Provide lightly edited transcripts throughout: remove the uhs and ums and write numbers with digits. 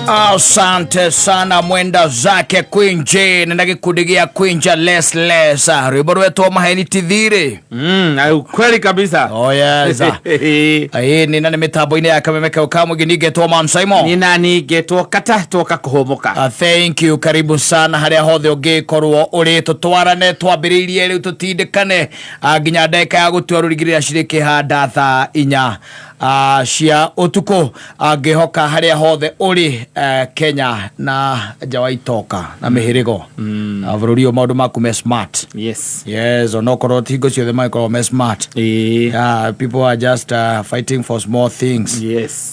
Asante sana mwenda zake Queen Jane na gikundi gĩa Queen J less less, rwĩmbo rwetwo maheni ti thirĩ. Na ukweli kabisa. Oh yes. Ĩĩ nĩ na nĩ mĩtambo-inĩ ya kameme kau ka mũingĩ ningetwo Man Simon. Nĩ nani ngetwo kata twoka kũhũmũka. Thank you, karibu sana harĩa hothe ũngĩkorwo ũrĩ, tũtwarane twambĩrĩirie rĩu tũtindĩkane nginya ndagĩka ya gũtua rũrigĩrĩra cirĩkĩhanda thaa 4 cia ũtukũ. Ngĩhoka harĩa hothe ũrĩ, Kenya na nja wa itoka na mĩhĩrĩgo, bũrũri ũyũ maũndũ maku me smart. Yes, onokorwo ti hingo ciothe magĩkorwo me smart. Yeah, people are just fighting for small things.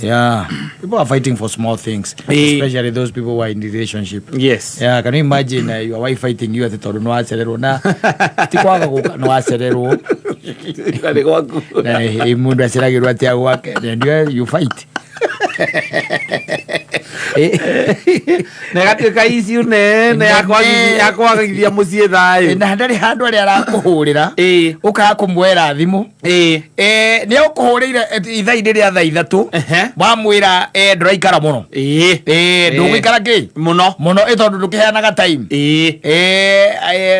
Yeah, people are fighting for small things, especially those people who are in relationship. Yeah, can you imagine your wife fighting you atĩ tondũ nĩ wacererwo, na ti kwaga gũka, nĩ wacererwo? Nĩ gwaku. Na mũndũ aceragĩrwo atĩa gwake? And you fight. Na ĩgatuĩka issue nene ya ya kwagithia mũciĩ thayũ. Na ndarĩ handũ arĩa arakũhũrĩra, ũkaga kũmuoera thimũ. Nĩ agũkũhũrĩire ithaa-inĩ rĩa thaa 3. Wamwĩra ndũraikara mũno. Ndũgũikara kĩ? Mũno. Mũno, ĩ tondũ ndũkĩheanaga time.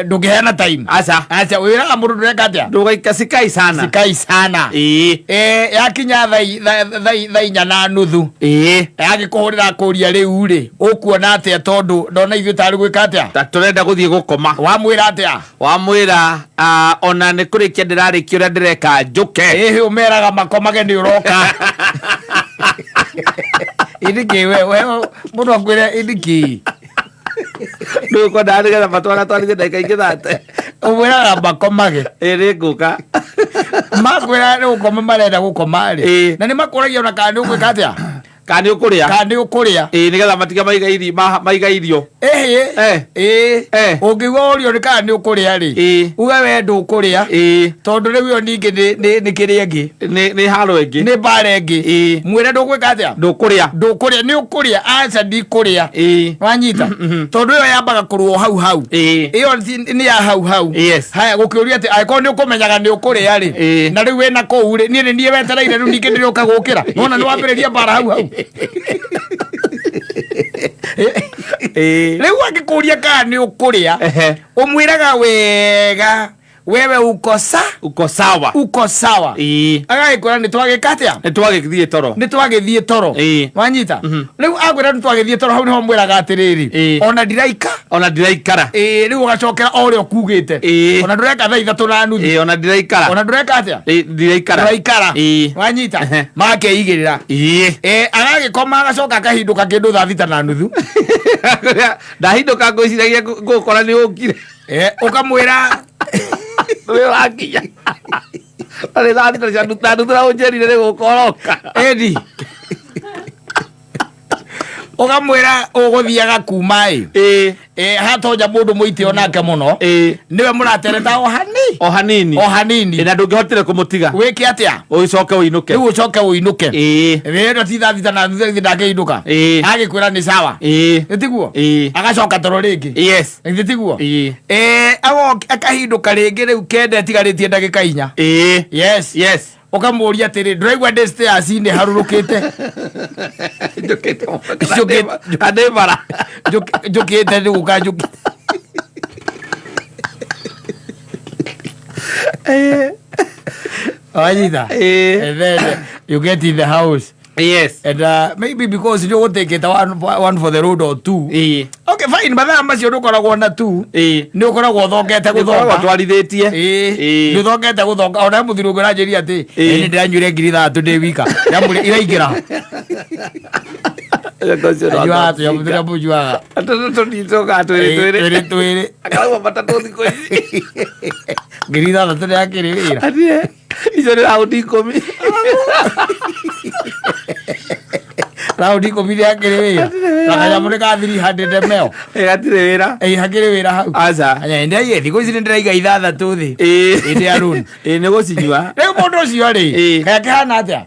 Ndũngĩheana time. Aca. Aca, wĩraga mũndũ ndũreka atĩa? Ndũgaika sikai sana. Sikai sana. Yakinya thaa 4:30, agĩkũhũrĩra akũria, rĩu rĩ ũkuona atĩa, tondũ ndona ithuĩ tarĩ gwĩka atĩa? Ta tũrenda gũthiĩ gũkoma. Wamwĩra atĩa? Wamwĩra ona nĩ kũrĩkia ndĩrarĩkia ũrĩa ndĩreka njũke. Ĩhĩ, ũmeraga makomage nĩ ũroka. Ĩndĩkĩ we mũndũ akwĩre ĩndĩkĩ? Ndũkwendaga nĩgetha matwara twarithie ndagĩka ingĩ 30. Ũmwĩraga makomage. Ĩ, nĩ ngũka. Makwĩra nĩ gũkoma marenda gũkoma rĩ, na nĩ makũragia ona kana nĩ ũgwĩka atĩa. Kana nĩ ũkũrĩa. Kana nĩ ũkũrĩa. Ĩ, nĩgetha matiga maiga irio, maiga irio. Ĩhĩ. Eh. Ĩ. Eh. Ũngĩigua ũrio nĩ kana nĩ ũkũrĩa rĩ, uge we ndũkũrĩa, tondũ rĩu ĩyo ningĩ nĩ kĩrĩa ĩngĩ. Nĩ haro ĩngĩ. Nĩ mbara ĩngĩ. Mwĩre ndũgwĩka atĩa? Ndũkũrĩa. Ndũkũrĩa. Nĩ ũkũrĩa? Aca, ndikũrĩa. Wanyita? Tondũ ĩyo yambaga kũrũo hau hau. Ĩyo nĩ ya hau hau. Haya, gũkĩũria atĩ angĩkorwo nĩ ũkũmenyaga nĩ ũkũrĩa rĩ, na rĩu wĩna kũu rĩ, niĩ nĩ niĩ wetereire, rĩu ningĩ ndĩrĩũka gũkĩra nona nĩ wambĩrĩria mbara hau hau. Rĩu angĩkũria kana nĩ ũkũrĩa, ũmwĩraga wega wewe uko sa Uko sawa. Uko sawa. Agagĩkwĩra nĩ twagĩka atĩa? Nĩ twagĩthiĩ toro. Nĩ twagĩthiĩ toro. Wanyita? Rĩu akwĩra nĩ twagĩthiĩ toro, hau nĩho mwĩraga atĩrĩrĩ, ona ndiraika. Ona ndiraikara. Ĩĩ, rĩu ũgacokera o ũrĩa ũkugĩte. Ona ndũreka thaa 3:30. Ĩ, ona ndiraikara. Ona ndũreka atĩa? Ĩ, ndiraikara. Ndũraikara. Wanyita? Makeigĩrĩra. Agagĩkoma, agacoka akahindũka kĩndũ thaa 6:30. Ndahindũka ngwĩciragia ngũkora nĩ ũkire. Ũkamwĩra nĩ ũrakinya na nĩ thaa 6:30 na ũnjĩrire nĩ gũka ũroka. Edi ũkamwĩra ũgũthiaga kuma ĩ. Hatonya mũndũ mũite onake mũno, nĩwe mũratereta o hani o hanini. O hanini. Ĩ, na ndũngĩhotire kũmũtiga. Wĩke atĩa? Ũgĩcoke ũinũke. Rĩu ũcoke ũinũke. Wĩra ti thaa 6:30 ndangĩinũka. Agĩkwĩra nĩ sawa. Nĩ tiguo? Agacoka toro rĩngĩ. Githĩ tiguo? Akahindũka rĩngĩ rĩu 9 ĩtigarĩtie ndagĩka 4. Yes. Ũkamũria atĩrĩ, ndũraigua ndĩ stairs-inĩ harũrũkĩte? Njũkĩte. Njũkĩte. Bara. Njũkĩte nĩ gũka njũkĩte. Wanyita? And then you get in the house. And maybe because nĩ ũgũtĩkĩte one for the road or two. Okay, fine, mathaa macio ndũkoragwo na two. Nĩ ũkoragwo ũthongete gũthonga. Gũthonga. Twarithĩtie. Nĩ ũthongete gũthonga, ona mũthuri ũngĩ ũranjĩria atĩ, "Ĩ, nĩ ndĩranyuire 6,000 ndĩ wika." Ndamwĩra, iraingĩra. Anyuaga atĩa? Mũthuri amũnyuaga. Tũticokaga twĩrĩ twĩrĩ. Twĩrĩ twĩrĩ. Akarauga matatũ thikũ ici. 6,000 nĩ akĩrĩ wĩra. Atire icio nĩ raundi 10. Raundi 10 nĩ akĩrĩ wĩra. Na kanyamũ nĩ ka 300 ml. Ĩ, gatirĩ wĩra. Ĩ, hakĩrĩ wĩra hau. Aca. Anya, ndĩraiga thikũ ici nĩ ndĩraiga 6 thĩ. Ĩndĩ ya runi. Ĩ, nĩ gũcinyua. Rĩu mũndũ ũcio rĩ, kaĩ akĩhana atĩa?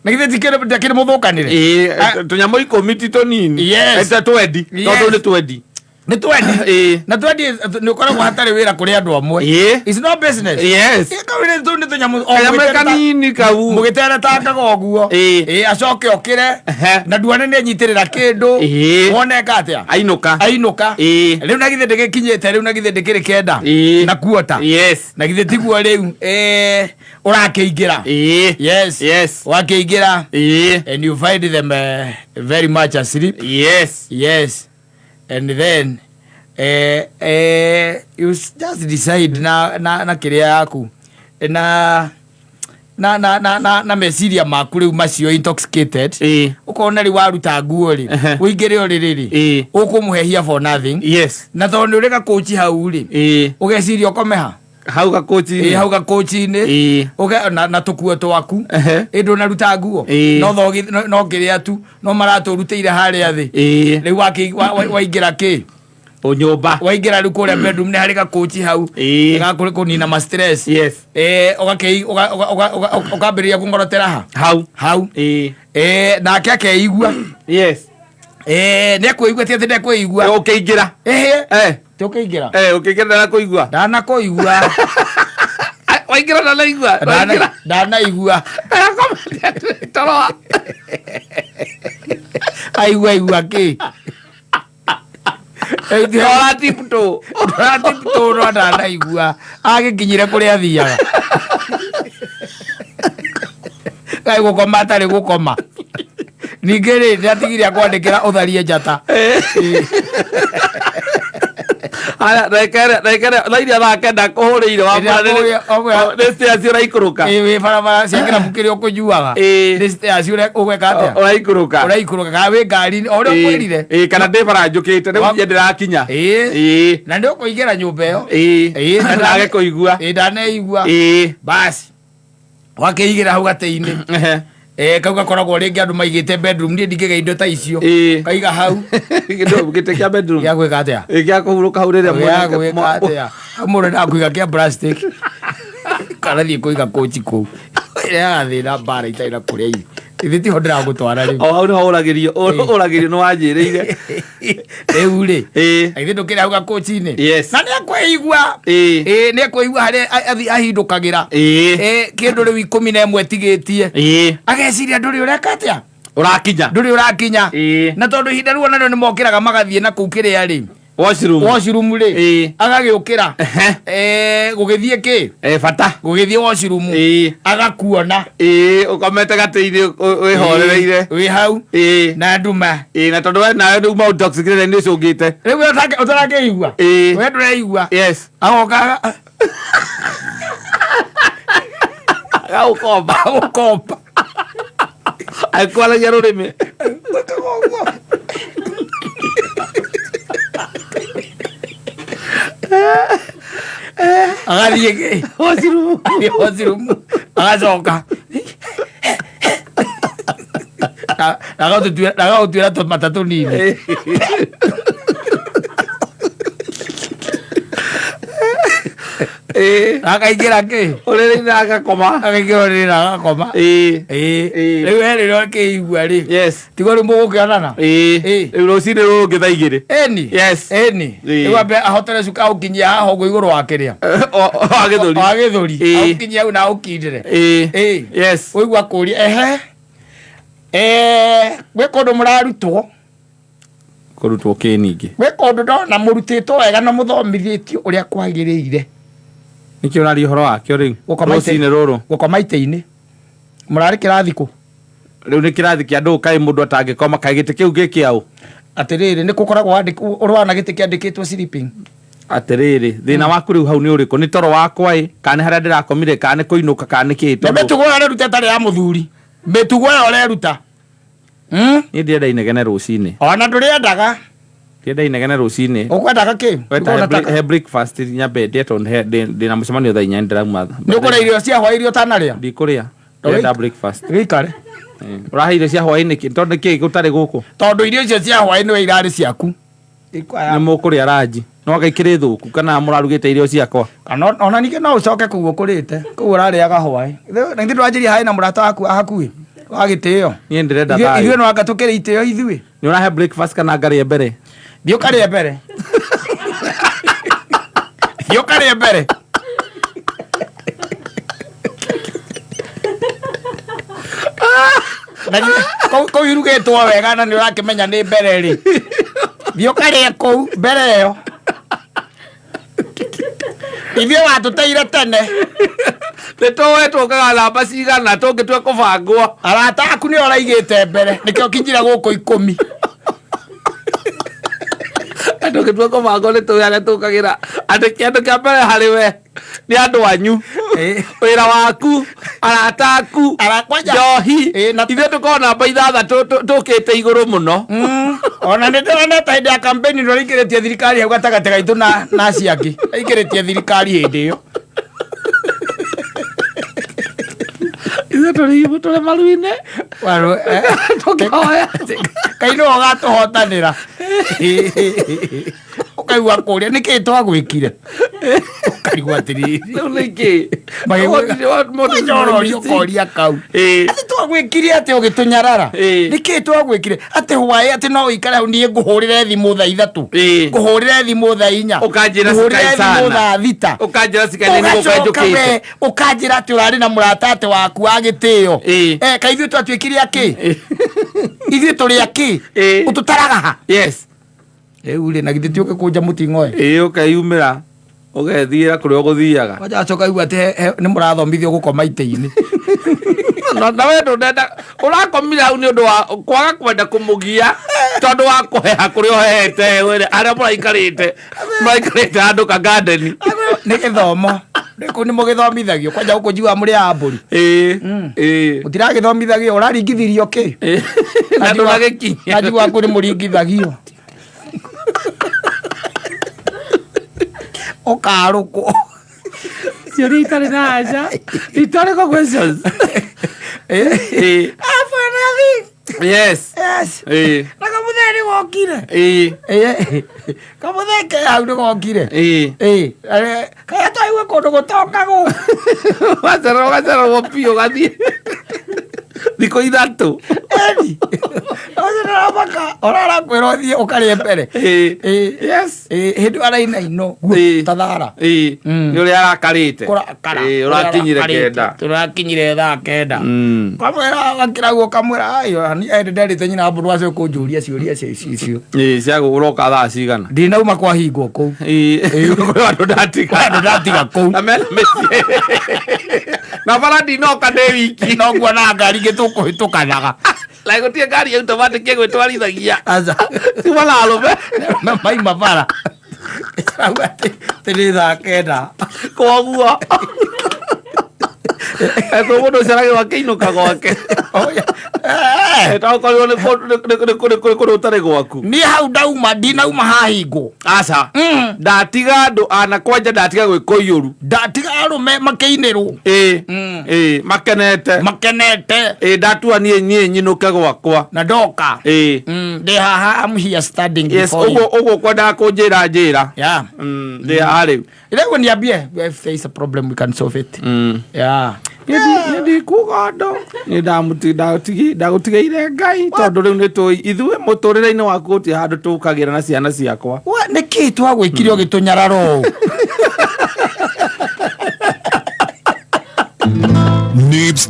Na githĩ ti ndakĩrĩ mũthũkanĩre? Ĩ, tũnyamũ 10 ti tũnini. Yes. Eta twendi. Tondũ nĩ twendi. Nĩ twendi. Ĩĩ. Na twendi nĩ ũkoragwo hatarĩ wĩra kũrĩ andũ amwe. Ĩĩ. It's no business. Yes. Ĩ, kau nĩ tũ- nĩ tũnyamũ o Kanyamũ mũgĩtereta- kanini kau. mũgĩteretangaga ũguo. Ĩĩ. Ĩĩ, acoke okĩre. Ehe. Na nduone nĩ anyitĩrĩra kĩndũ. Ĩĩ. Wone eka atĩa? Ainũka. Ainũka. Ĩĩ. Rĩu na githĩ ndĩgĩkinyĩte rĩu na githĩ ndĩkĩrĩ 9. Ĩĩ. Na kuota. Yes. Na githĩ tiguo rĩu eh, ũrakĩingĩra. Ĩĩ. Yes. Yes. Wakĩingĩra. Ĩĩ. And you find them very much asleep. Yes. Yes. And then you just decide na kĩrĩa yaku na meciria maku rĩu macio intoxicated. Ĩĩ. Ũkona rĩu waruta nguo rĩ, Ehe. ũingĩre ũrĩrĩ rĩ, Ĩĩ. ũkũmũhehia for nothing. Yes. Na tondũ nĩ ũrĩ gakũci hau rĩ, Ĩĩ. ũgeciria ũkome ha? Hau Ĩ, gakũci-inĩ. hau gakũci-inĩ. Ĩĩ. Ũge na tũkuo twaku. Ehe. Ĩ ndũnaruta nguo. Ĩĩ. No thogi no kĩrĩa tu no maratũrutĩire harĩa thĩ. Ĩĩ. Rĩu waingĩra kĩ? Ũnyũmba. Waingĩra rĩu kũrĩa bedroom nĩ harĩ gakũci hau. Ĩĩ. Ga kũnina ma stress. Yes. Eh, ũkambĩrĩria kũngorotera ha? Hau. Hau. Ĩĩ. Eh, nake akeigua. Yes. Eh, nĩ ekũigua ti atĩ ndekũigua. Ũkĩingĩra. Ĩhĩ. Eh. Ti ũkĩingĩra. Eh, ũkĩingĩra ndanakuigua. Ndanakuigua. Waingĩra ndanaigua. Waingĩra. Ndanaigua. Ndanakomete toro. Aigua igua kĩ? Tora tiptoe. Ndũratiptoe no ndanaigua. Agĩkinyire kũrĩa athiaga. Kaĩ gũkoma atarĩ gũkoma. Ningĩ rĩ, nĩ atigire akwandĩkĩra ũtharie njata. Aya, rekere, thaa iria thaa 9 kũhũrĩire wa Ĩrĩa nĩ stairs ũraikũrũka. Ĩ, wĩ barabara cia kĩrabu kĩrĩa ũkũnyuaga. Ĩ. Nĩ stairs ũgwĩka atĩa? Ũraikũrũka. Ũraikũrũka kana wĩ ngari-inĩ o ũrĩa ũkwĩrire. Ĩĩ, kana ndĩ bara njũkĩte rĩu Wa- niĩ ndĩrakinya. Ĩ. Ĩĩ. Na nĩ ũkũingĩra nyũmba ĩyo. Ĩĩ. Ĩĩ, na Ndage kũigua. Ĩ, ndaneigua. Ĩĩ. Basi. Wakĩigĩra hau gatĩ-inĩ. Ehe. Eh, kau gakoragwo rĩngĩ andũ maigĩte bedroom niĩ ndingĩgĩa indo ta icio. Ĩĩ. Kaiga hau. Gĩtĩ kĩa bedroom. Gĩa gwĩka atĩa? Ĩ, gĩa kũhurũka hau rĩrĩa Gĩa gwĩka atĩa? Hau mũndũ endaga kũiga kĩa plastic. Kanathiĩ kũiga kũnji kũu. Ĩrehaga thĩna mbara itarĩ na kũrĩa irio. Ithe tiho ndĩragũtwara rĩu. O hau nĩho ũragĩrio, ũragĩrio nĩ wanjĩrĩire. Rĩu rĩ. Ĩĩ. Ithe ndũkĩrĩ hau gakũnji-inĩ. Yes. Na nĩ ekũigua. Ĩĩ. Ĩĩ nĩ ekũigua harĩa ahindũkagĩra. Ĩĩ. Ĩĩ kĩndũ rĩu 11 tigĩtie. Ĩĩ. Ageciria ndũrĩ ũreka atĩa? Ũrakinya. Ndũrĩ ũrakinya. Ĩĩ. Na tondũ ihinda rĩu ona nĩ mokĩraga magathiĩ na kũu kĩrĩa rĩ. Washroom. Washroom rĩ. Ĩĩ. Agagĩũkĩra. Ehe. Eh, gũgĩthiĩ kĩ? Eh, bata. Gũgĩthiĩ washroom. Ĩĩ. Agakuona. Ĩĩ, ũkomete gatĩ-inĩ wĩhorereire. Wĩ hau. Ĩĩ. Na nduma. Ĩĩ, na tondũ we nawe rĩu maũndũ intoxicated nĩ ũcũngĩte. Rĩu we ũtarakĩigua. Ĩĩ. We ndũreigua. Yes. Agoka Agagũkomba. agũkomba. Agĩkwaragia rũrĩmĩ. Agathiĩ kĩ? Washroom. Athiĩ washroom. Agacoka. Na agagũtuĩra tũmata tũnini. Ĩĩ. Akaingĩra kĩ? Ũrĩrĩ-inĩ agakoma. Akaingĩra ũrĩrĩ na agakoma. Ĩĩ. Ĩĩ. Ĩĩ. Rĩu we rĩrĩa ũkĩigua rĩ. Yes. Tiguo rĩu mũgũkĩonana. Ĩĩ. Ĩĩ. Rĩu rũcinĩ rũngĩ thaa 2. Ĩni. Yes. Ĩni. Ĩĩ. Rĩu ambe ahotere cuka aũkinyie haha ũguo igũrũ wa kĩrĩa. Wa gĩthũri. Wa gĩthũri. Ĩĩ. Aũkinyie hau na aũkindĩre. Ĩĩ. Ĩĩ. Yes. Ũigua kũria ehe. Eh, gwĩ kũndũ mũrarutwo. Kũrutwo kĩ ningĩ? Gwĩ kũndũ ndona mũrutĩtwo wega na mũthomithĩtio ũrĩa kwagĩrĩire. Nĩkĩ ũraria ũhoro wakĩo rĩu? Gũkoma Rũcinĩ rũrũ. Gũkoma itĩ-inĩ. Mũrarĩ kĩrathi kũ? Rĩu nĩ kĩrathi kĩa ndũ kaĩ mũndũ atangĩkoma kaĩ gĩtĩ kĩu gĩ kĩaũ? Atĩrĩrĩ, nĩ kũkoragwo ũrwana gĩtĩ kĩandĩkĩtwo sleeping. Atĩrĩrĩ, thĩna waku rĩu hau nĩ ũrĩkũ? Nĩ toro wakwa ĩ, kana nĩ harĩa ndĩrakomire, kana nĩ kũinũka, kana nĩ kĩĩ? Nĩ mĩtugo ĩyo ũreruta ĩtarĩ ya mũthuri. Mĩtugo ĩyo ũreruta. Niĩ ndĩrenda inegene rũcinĩ. Ona ndũrĩendaga. Ndĩrenda inegene rũcinĩ. Ũkwendaga kĩ? Weta he breakfast nyambe ndĩe tondũ ndĩna mũcemanio thaa 4 ndĩrauma. Nĩ ũkũrĩa irio cia hwaĩ iria ũtanarĩa? Ndikũrĩa. Ndĩrenda breakfast. Gĩikare. Ũrahe irio cia hwaĩ nĩkĩ? Tondũ nĩkĩ gũtarĩ gũkũ? Tondũ irio icio cia hwaĩ nĩwe irarĩ ciaku. Nĩ mũkũrĩa ranji. No anga ikĩrĩ thũku kana mũrarugĩte irio ciakwa? Kana ona ningĩ no ũcoke kũu ũkũrĩte. Kũu ũrarĩaga hwaĩ. Na ithuĩ ndũranjĩria harĩ na mũrata waku wa hakuhĩ wa gĩtĩo. Niĩ ndĩrenda thayũ. Ithuĩ no anga tũkĩrĩ itĩo ithuĩ. Nĩ ũrahe breakfast kana ngarĩe mbere? Thiĩ ũkarĩe mbere. Thiĩ ũkarĩe mbere. Na kũu irugĩtwo wega na nĩ ũrakĩmenya nĩ mbere rĩ. Thiĩ ũkarĩe kũu mbere ĩyo. Ithuĩ watũteire tene. Nĩ tũĩ tũkaga namba cigana tũngĩtua kũbangwo. Arata aku nĩ ũraigĩte mbere nĩkĩo kinyira gũkũ 10. Tũngĩtua kũbangwo nĩ tũĩ arĩa tũkagĩra atĩ kĩndũ kĩa mbere harĩ we nĩ andũ anyu, wĩra waku, arata aku, Kwanja- njohi. Ĩ, Ithuĩ tũkorwo namba 6 tũkĩte igũrũ mũno. Ona nĩ ndĩronete hĩndĩ ya kampeni nĩ ũraingĩrĩtie thirikari hau gatagatĩ gaitũ na acio angĩ. Aingĩrĩtie thirikari hĩndĩ ĩyo. Ithuĩ tũrĩ maru-inĩ. Tũkĩhoya. Kai nĩwe ũgatũhotanĩra. Ũkaigua kũrĩa nĩkĩĩ twagwĩkire, ũkarigwo atĩrĩrĩ. Rĩu nĩkĩ? Ũrorio koria kau atĩ twagwĩkire atĩ ũgĩtũnyarara. Nĩkĩĩ twagwĩkire atĩ hwaĩ atĩ no ũikare hau niĩ ngũhũrĩre thimũ thaa 3, ngũhũrĩre thimũ thaa 4, Ũkanjĩra ngũhũrĩre cikai thimũ sana. thaa 6. Ũkanjĩra cikai nĩ gũka Ũgacoka njũkĩte. we ũkanjĩra atĩ ũrarĩ na mũrata atĩ waku wa gĩtĩo. Eh, kaĩ ithuĩ twatuĩkire akĩ? Ithuĩ tũrĩ akĩ? Ũtũtaraga ha? Rĩu rĩ, na githĩ ti ũgĩkũnja mũting'oe? Ĩĩ, ũkeyumĩra ũgethiĩra kũrĩa ũgũthiaga. Kwanja acoka igua atĩ nĩ mũrathomithio gũkoma itĩ-inĩ. Na we ndũndenda ũrakomire hau nĩ ũndũ wa kwaga kwenda kũmũgia tondũ wa kũheha kũrĩa ũhehete wene arĩa mũraikarĩte handũ ka garden. Nĩ gĩthomo. Kũu nĩ mũgĩthomithagio kwanja gũkũ njiguaga mũrĩ a mbũri. Ĩĩ ĩĩ. Mũtiragĩthomithagio ũraringithirio kĩ? Ĩĩ. Na ndũnagĩkinyia. Na njiguaga kũu nĩ mũringithagio ũkarũkwo. Ciũria itarĩ na anja, rhetorical questions. Ĩĩ. Yes. Yes. Ĩĩ. Na kamũthee nĩ gokire. Ĩĩ. Kamũthee ke hau nĩ gokire. Ĩĩ. Ĩĩ. Kaya twaigua kũndũ gũtoka gũkũ. Wacererwo ũgacererwo biũ ũgathiĩ thikũ 3. Eni. Ũcio ũrarakwĩra ũthiĩ ũkarĩe mbere. Ĩĩ. Ĩĩ. Yes. Ĩĩ, hĩndĩ ĩyo araina ino Ĩĩ. ta thara. Ĩĩ. Nĩ ũrĩa arakarĩte. Kũrakara. Ĩĩ, ũrakinyire 9. Tũrakinyire thaa 9. Kamwĩra gakĩraguo kamwĩra ayo ni ende nderĩte nyina mbũrũ acio kũnjũria ciũria cia icio. Ĩĩ, cia ũroka thaa cigana? Ndinauma kwahingwo kũu. Ĩĩ. Kũrĩ andũ ndatiga. Kwĩ andũ ndatiga kũu. Na mena mĩciĩ. Na bara ndinoka ndĩ wiki. No nguona ngari ingĩ tũkũhĩtũkanaga. Na gũtirĩ ngari automatic ĩgwĩtwarithagia. Aca. Ciuma na arũme. Na maima bara. Rauga atĩ nĩ thaa 9. Koguo. Etwo mũndũ ũceragĩrwo akĩinũka gwake. Oh, yeah. Eh. Tokorirwo nĩ kũndũ ũtarĩ gwaku. Niĩ hau ndauma ndinauma hahingwo. Aca. Ndatiga andũ ana kwanja ndatiga gwĩka ũiyũru. Ndatiga arũme makĩinĩrwo. Ĩĩ. Ĩĩ, makenete. Makenete. Ĩĩ, ndatua niĩ nyinũke gwakwa. Na ndoka. Ĩĩ. Ndĩ haha, I'm here standing Yes, before you. ũguo ũguo kwendaga kũnjĩra njĩra. Yeah. Ndĩ haha rĩu. Rĩu niambie, if there is a problem we can solve it. Yeah. Niĩ ndikuga ũndũ. Niĩ ndagũtigĩire Ngai tondũ rĩu nĩ tũĩ ithuĩ mũtũrĩre-inĩ waku gũtirĩ handũ tũkagĩra na ciana ciakwa. Wa nĩkĩ twagwĩkire ũgĩtũnyarara ũũ? Nibs.